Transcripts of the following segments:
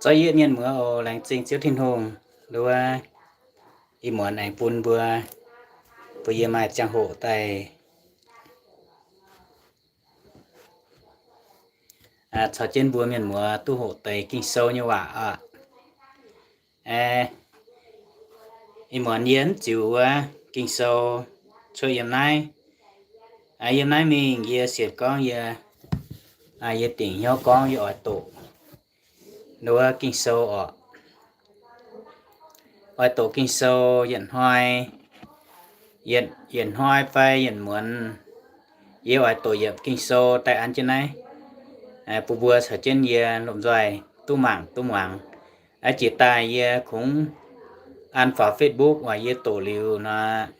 Dorh yie mienh muoz oc, laengz zingh Ziouv Tin-Hungh, nduov ih muonz aengx bun mbuo, bun yie maaih ziangh hoc daaih caux jienv mbuo mienh muoz duqv hoqc deix Ging-Sou nyei waac oc. Ih muonz yie mv ziux wuov Ging-Sou cuotv yiem naaiv. Yiem naaiv mingh yie sienx gorngv yie, yie dingc hnyouv gorngv yie oix doqc nduov Ging-Sou oc. Oix doqc Ging-Sou yietc hnoi, yietc, yietc hnoi fai yietc muonz, yie oix doqc yiemc Ging-Sou daaih an jienv naaiv bun mbuo caux jienv yie lomh nzoih duqv mangc duqv muangx. Aa, jiex daaih yie kungx an faaux Facebook, weic yie doqc liuz nor,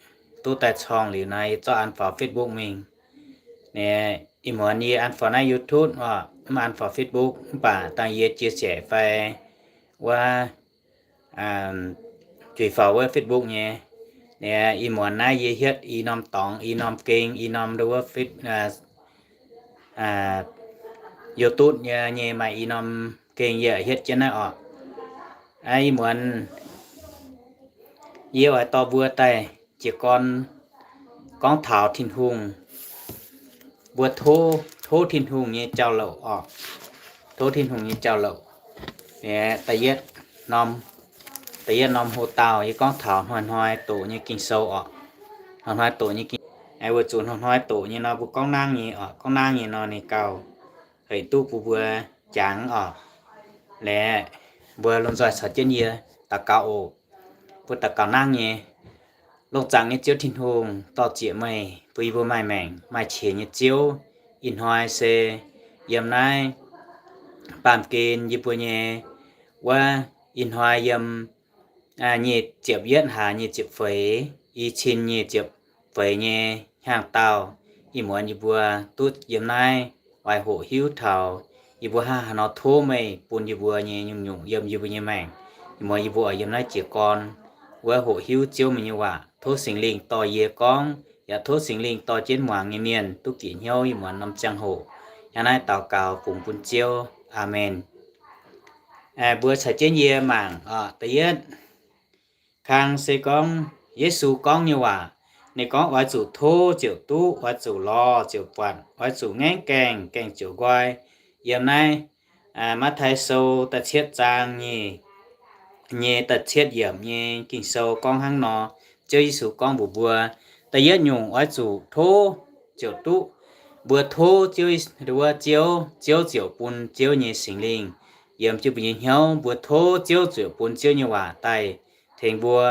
duqv daaih corng liuz nor, yie zorqv an faaux Facebook mingh. Ih muonz yie an faaux naaiv YouTube oc, mv an faaux Facebook, mv baac dangh yie chia sẻ fai wuov, juiz faaux wuov Facebook nyei. Ih muonz naaiv yie hietv i norm dorngx, i norm geng, i norm nduov wuov YouTube nyei, nyei maaih i norm geng yie hietv jienv naaiv oc. Ih muonz yie oix dorh mbuo daaih jiez gorn gorngv taux Tin-Hungh, mbuo tov, tov Tin-Hungh nyei jauv-louc oc. Tov Tin-Hungh nyei jauv-louc. Da'yietv norm, da'yietv norm hoc-dauh yie gorngv taux hnoi-hnoi doqc nyei Ging-Sou oc. Hnoi-hnoi doqc nyei Ging, weic zuqc hnoi-hnoi doqc nyei nor mbuo gorngv nangv nyei oc. Gorngv nangv nyei nor ninh gauh hec duqv bun mbuo jangx oc. Laeqv, mbuo lomh nzoih caux jienv yie daux gaux oc. Mbuo daux gaux nangv nyei. Longc zaangc nyei Ziouv Tin-Hungh, dorh zieqc meih bun yie mbuo maaih maengc maaih qiex nyei Ziouv. Ih hnoi se yiem naaiv baamh gen yie mbuo nyei wuov, ih hnoi yiem nyic ziepc yietv hlaax nyic ziepc feix, i cin nyic ziepc feix nyei hnyangx-daauh. Ih muonz yie mbuo duqv yiem naaiv oix hoqc hiuv taux yie mbuo hnangv haaix nor tov meih bun yie mbuo nyei nyungc-nyungc yiem yie mbuo nyei maengc. Ih muonz yie mbuo oix yiem naaiv jiez gorn wuov hoqc hiuv Ziouv meih nyei waac. Tov Singx Lingh dorh yie gorngv, yaac tov Singx Lingh dorh jienv muangx nyei mienh duqv bieqc hnyouv ih muonz norm ziangh hoc. Hnangv naaiv daux gaux fungx bun Ziouv. Aamen. Mbuo caux jienv yie mangc oc. Da'yietv kang se gorngv Yesu gorngv nyei waac. Ninh gorngv, oix zuqc tov ziouc duqv, oix zuqc lorz ziouc buatc, oix zuqc ngaengv gaengh, gaengh ziouc nqoi. Yiem naaiv Matv^taai Sou da'cietv zaang nyei, nyei da'cietv yiemc nyei Ging-Sou gorngv hnangv nor. Ziouv Yesu gorngv mbuox mbuo, da'yietv nyungc oix zuqc tov ziouc duqv. Mbuo tov Ziouv, wuov Ziouv, Ziouv ziouc bun Ziouv nyei Singx Lingh yiem jienv mbuo nyei hnyouv. Mbuo tov Ziouv ziouc bun Ziouv nyei waac daaih tengx mbuo.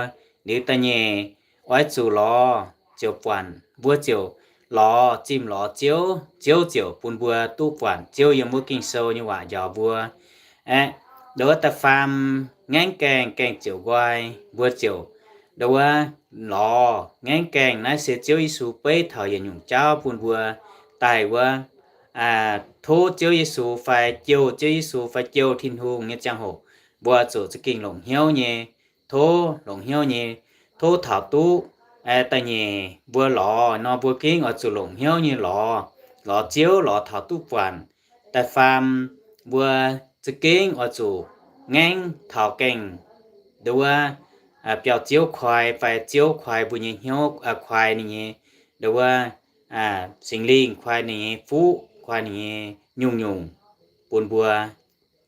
Liuz da'nyeic, oix zuqc lorz ziouc buatc. Mbuo ziouc lorz, zimh lorz Ziouv, Ziouv ziouc bun mbuo duqv buatc Ziouv yiem wuov Ging-Sou nyei waac njaaux mbuo. Aeqv, nduov wuov da'faam, ngaengv gaengh, gaengh ziouc nqoi. Mbuo ziouc nduov wuov lorz ngaengv gaengh. Naaiv se Ziouv Yesu beiv taux yietc nyungc jauv bun mbuo daaih wuov, tov Ziouv Yesu fai jouh Ziouv Yesu fai jouh Tin-Hungh nyei ziangh hoc, mbuo zuqc za'gengh longc hnyouv nyei, tov longc hnyouv nyei, tov taux duqv. Da'nyeic, mbuo lorz nor mbuo gengh oix zuqc longc hnyouv nyei lorz, lorz Ziouv lorz taux duqv buatc. Da'faam, mbuo za'gengh oix zuqc ngaengv taux gaengh nduov wuov biauv-ziouv koi fai Ziouv koi mbuo nyei hnyouv, koi ninh nyei nduov wuov Singx Lingh, koi ninh nyei fuqv, koi ninh nyei nyungc-nyungc bun mbuo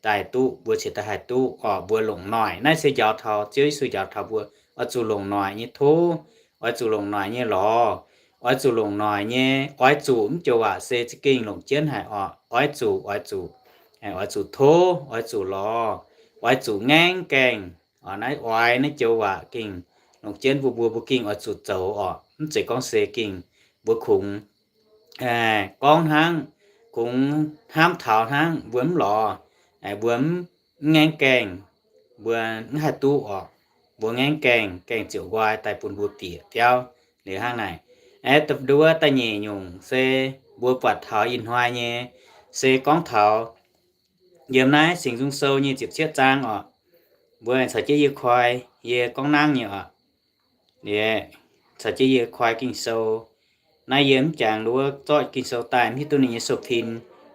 daaih duqv, mbuo cingx daaih haih duqv oc. Mbuo longc noic. Naaiv se njaaux taux Ziouv Yesu njaaux taux mbuo oix zuqc longc noic nyei tov, oix zuqc longc noic nyei lorz, oix zuqc longc noic nyei, oix zuqc mv joux waac se za'gengh longc jienv haic oc. Oix zuqc, oix zuqc, oix zuqc tov, oix zuqc lorz, oix zuqc ngaengv gaengh. Naaiv oix naaiv joux waac gengh longc jienv bun mbuo, mbuo gengh oix zuqc zoux oc. Mv zeiz gorngv se gengh mbuo kungx gorngv hnangv, kungx hnamv taux hnangv, mbuo mv lorz, mbuo mv ngaengv gaengh, mbuo mv haih duqv oc. Mbuo ngaengv gaengh, gaengh ziouc nqoi daaih bun mbuo bieqc biauv liuz hnangv naaic. Aeqv, nduov wuov da'nyeic nyungc se mbuo buatc taux ih hnoi nyei, se gorngv taux yiem naaiv Singx Nzung Sou nyei ziepc cietv zaang oc. Mbuo caux jienv yie koi, yie gorngv nangv nyei oc. Caux jienv yie koi Ging-Sou. Naaiv yie mv jangx nduov wuov zorqv Ging-Sou daaih, mv hiuv duqv ninh nyei sou-pin.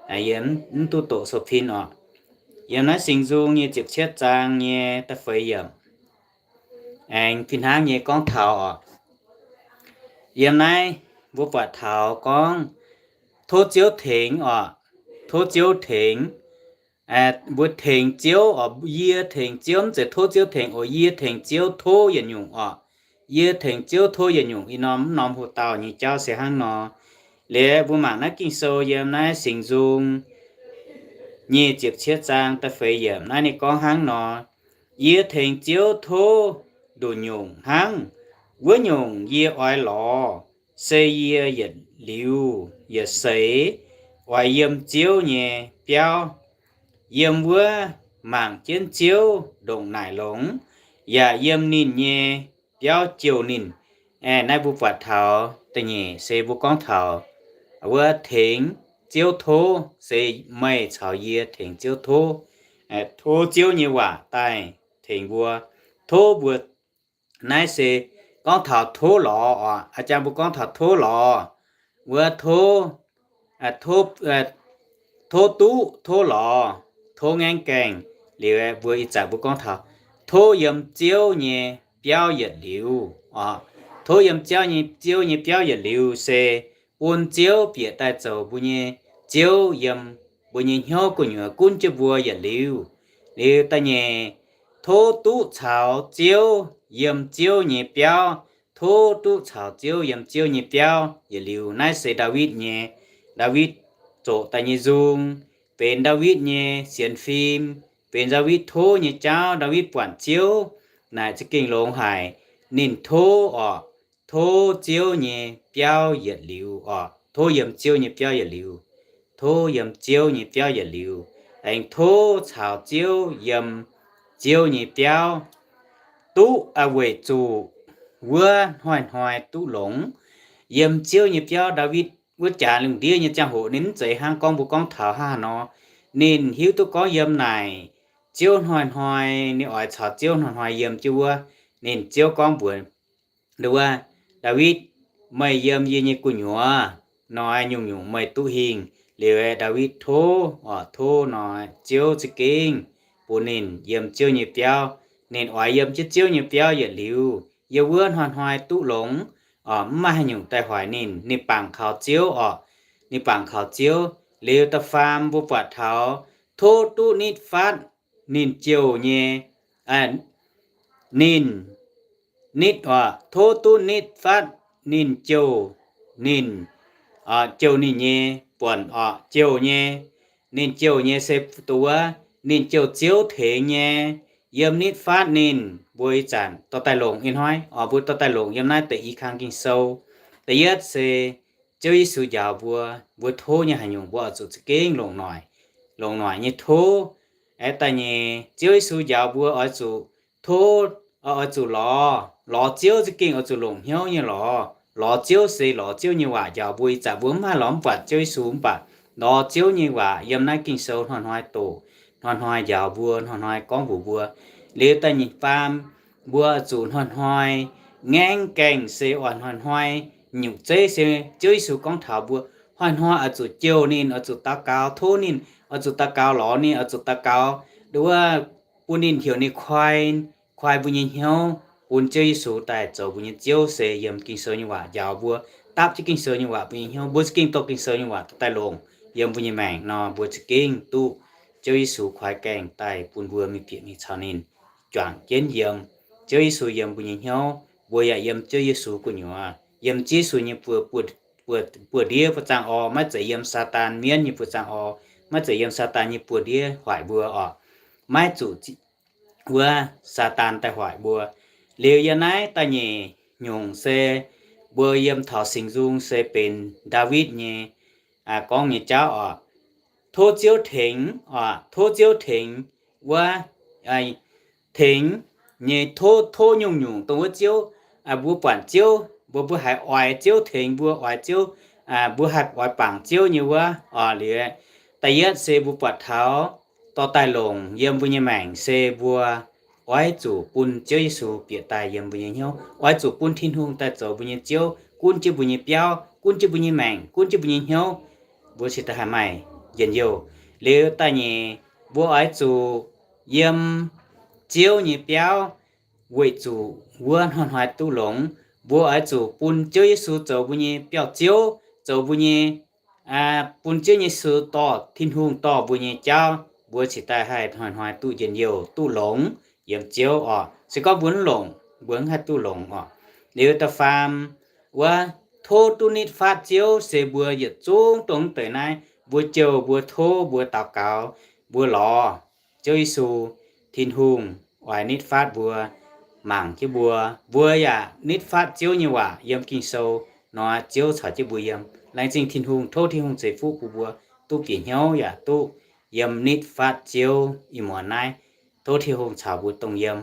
Yie mv duqv doqc sou-pin oc. Yiem naaiv Singx Nzung nyei ziepc cietv zaang nyei da'feix yiemc, aengx fih hnangv nyei gorngv taux oc. Yiem naaiv mbuo buatc taux gorngv tov Ziouv tengx oc, tov Ziouv tengx. Mbuo tengx Ziouv oc, yie tengx Ziouv, mv zeiz tov Ziouv tengx oc, yie tengx Ziouv tov yietc nyungc oc. Yie tengx Ziouv tov yietc nyungc. Ih norm mv norm hoc-dauh nyei jauv se hnangv nor. Liuz mbuo mangc naaiv Ging-Sou yiem naaiv Singx Nzung nyic ziepc cietv zaang da'feix yiemc naaiv ninh gorngv hnangv nor, Yie tengx Ziouv tov nduqc nyungc hnangv. Wuov nyungc yie oix lorz se yie yietc liuz yietc seix oix yiem Ziouv nyei biauv, yiem wuov mangc jienv Ziouv ndongc naaic longx, yaac yiem ninh nyei biauv jouh ninh. Naaiv mbuo buatc taux da'nyeic se mbuo gorngv taux wuov tengx Ziouv tov se meih caux yie tengx Ziouv tov, tov Ziouv nyei waac daaih tengx mbuo, tov mbuo. Naaiv se gorngv taux tov lorz oc. A'jang mbuo gorngv taux tov lorz, wuov tov, tov duqv, tov lorz, tov ngaengv gaengh. Liuz mbuo ih zanc mbuo gorngv taux tov yiem Ziouv nyei biauv yietc liuz oc. Tov yiem Ziouv nyei, Ziouv nyei biauv yietc liuz se bun Ziouv bieqc daaih zoux mbuo nyei Ziouv yiem mbuo nyei hnyouv gu'nyuoz gunv jienv mbuo yietc liuz. Liuz da'nyeic, tov duqv caux Ziouv yiem Ziouv nyei biauv, tov duqv caux Ziouv yiem Ziouv nyei biauv yietc liuz. Naaiv se Ndaawitv nyei, Ndaawitv zoqc daaih nyei nzung, benx Ndaawitv nyei sienx fim, benx Ndaawitv tov nyei jauv. Ndaawitv buatc Ziouv naaic za'gengh longx haic. Ninh tov oc, tov Ziouv nyei biauv yietc liuz oc, tov yiem Ziouv nyei biauv yietc liuz, tov yiem Ziouv nyei biauv yietc liuz, aengx tov caux Ziouv yiem Ziouv nyei biauv duqv, weic zuqc wuov hnoi-hnoi duqv longx. Yiem Ziouv nyei biauv, Ndaawitv wuov jaax lungh ndiev nyei ziangh hoc ninh mv zeiz hnangv gorngv mbuo gorngv taux hnangv haaix nor. Ninh hiuv duqv gorngv yiem naaic Ziouv hnoi-hnoi, ninh oix caux Ziouv hnoi-hnoi yiem jienv wuov. Ninh Ziouv gorngv mbuox wuov, Ndaawitv, meih yiem yie nyei gu'nyuoz nor, nyungc-nyungc meih duqv hingh. Liuz Ndaawitv tov oc, tov nor, Ziouv za'gengh bun ninh yiem Ziouv nyei biauv. Ninh oix yiem jienv Ziouv nyei biauv yietc liuz, yiem wuov hnoi-hnoi duqv longx oc, mv maaih haaix nyungc daaih hoic ninh. Ninh bangc kaux Ziouv oc, ninh bangc kaux Ziouv. Liuz da'faam mbuo buatc taux tov duqv nitv fatv ninh jouh nyei, ninh, nitv oc, tov duqv nitv fatv ninh jouh, ninh, jouh ninh nyei buonc oc, jouh nyei. Ninh jouh nyei se duqv ninh jouh Ziouv tengx nyei. Yiem nitv fatv ninh, mbuo ih zanc dorh daaih longc ih hnoi oc, mbuo dorh daaih longc yiem naaiv deix i kang Ging-Sou. Da'yietv se Ziouv Yesu njaaux mbuo, mbuo tov nyei haaix nyungc mbuo oix zuqc za'gengh longc noic, longc noic nyei tov. Aeqv, da'nyeic, Ziouv Yesu njaaux mbuo oix zuqc tov, oix zuqc lorz, lorz Ziouv za'gengh oix zuqc longc hnyouv nyei lorz. Lorz Ziouv se lorz Ziouv nyei waac njaaux mbuo. Ih zanc mbuo mv maaih lorz mv buatc Ziouv Yesu, mv baac lorz Ziouv nyei waac yiem naaiv Ging-Sou hnoi-hnoi doqc, hnoi-hnoi njaaux mbuo, hnoi-hnoi gorngv mbuox mbuo. Liuz da'nyeic faam, mbuo zuqc hnoi-hnoi ngaengv gaengh se oix hnoi-hnoi nyungc zeiv se Ziouv Yesu gorngv taux mbuo hnoi-hnoi oix zuqc jouh ninh, oix zuqc daux gaux tov ninh, oix zuqc daux gaux lorz ninh, oix zuqc daux gaux nduov bun ninh heuc ninh koi, koi mbuo nyei hnyouv bun Ziouv Yesu daaih zoux mbuo nyei Ziouv se yiem Ging-Sou nyei waac njaaux mbuo, dapv jienv Ging-Sou nyei waac mbuo nyei hnyouv. Mbuo za'gengh dorh Ging-Sou nyei waac daaih longc yiem mbuo nyei maengc nor, mbuo za'gengh duqv Ziouv Yesu koi gaengh daaih bun mbuo mingh bieqc mingh caux ninh juangc jienv yiem. Ziouv Yesu yiem mbuo nyei hnyouv, mbuo yaac yiem Ziouv Yesu gu'nyuoz, yiem Ziouv Yesu nyei buoz, buoz, buoz ndiev buoz zaangv orv, maiv zeiz yiem Saadaan mienv nyei buoz zaangv orv, maiv zeiz yiem Saadaan nyei buoz ndiev hoic mbuo oc. Maiv zuqc wuov Saadaan daaih hoic mbuo. Liuz yiem naaiv da'nyeic nyungc se mbuo yiem taux Singx Nzung se benx Ndaawitv nyei gorngv nyei jauv oc. Tov Ziouv tengx oc, tov Ziouv tengx wuov, tengx nyei tov, tov nyungc-nyungc dongh wuov Ziouv. Mbuo buatc Ziouv, mbuo, mbuo haiz oix Ziouv tengx mbuo, oix Ziouv, mbuo haih oix bangc Ziouv nyei wuov oc. Liuz da'yietv se mbuo buatc taux dorh daaih longc yiem mbuo nyei maengc se mbuo oix zuqc bun Ziouv Yesu bieqc daaih yiem mbuo nyei hnyouv, oix zuqc bun Tin-Hungh daaih zoux mbuo nyei Ziouv, gunv jienv mbuo nyei biauv, gunv jienv mbuo nyei maengc, gunv jienv mbuo nyei hnyouv, mbuo cingx daaih haih maaih njien-youh. Liuz da'nyeic, Mbuo oix zuqc yiem Ziouv nyei biauv weic zuqc wuov hnoi-hnoi duqv longx. Mbuo oix zuqc bun Ziouv Yesu zoux mbuo nyei biauv-ziouv, zoux mbuo nyei, bun Ziouv Yesu dorh, Tin-Hungh dorh mbuo nyei jauv, mbuo cingx daaih haih hnoi-hnoi duqv njien-youh duqv longx yiem Ziouv oc. Se gorngv mbuo mv longc, mbuo mv haih duqv longx oc. Liuz da'faam, wuov, tov duqv nitv fatv Ziouv se mbuo yietc zungv dongh deix naaiv, mbuo jouh, mbuo tov, mbuo daux gaux, mbuo lorz Ziouv Yesu, Tin-Hungh oix nitv fatv mbuo, mangc jienv mbuo. Mbuo yaac nitv fatv Ziouv nyei waac yiem Ging-Sou nor, Ziouv caux jienv mbuo yiem. Laengz zingh Tin-Hungh, tov Tin-Hungh ceix fuqv bun mbuo duqv bieqc hnyouv yaac duqv yiem nitv fatv Ziouv ih muonz naaiv. Tov Tin-Hungh caux mbuo dongh yiem.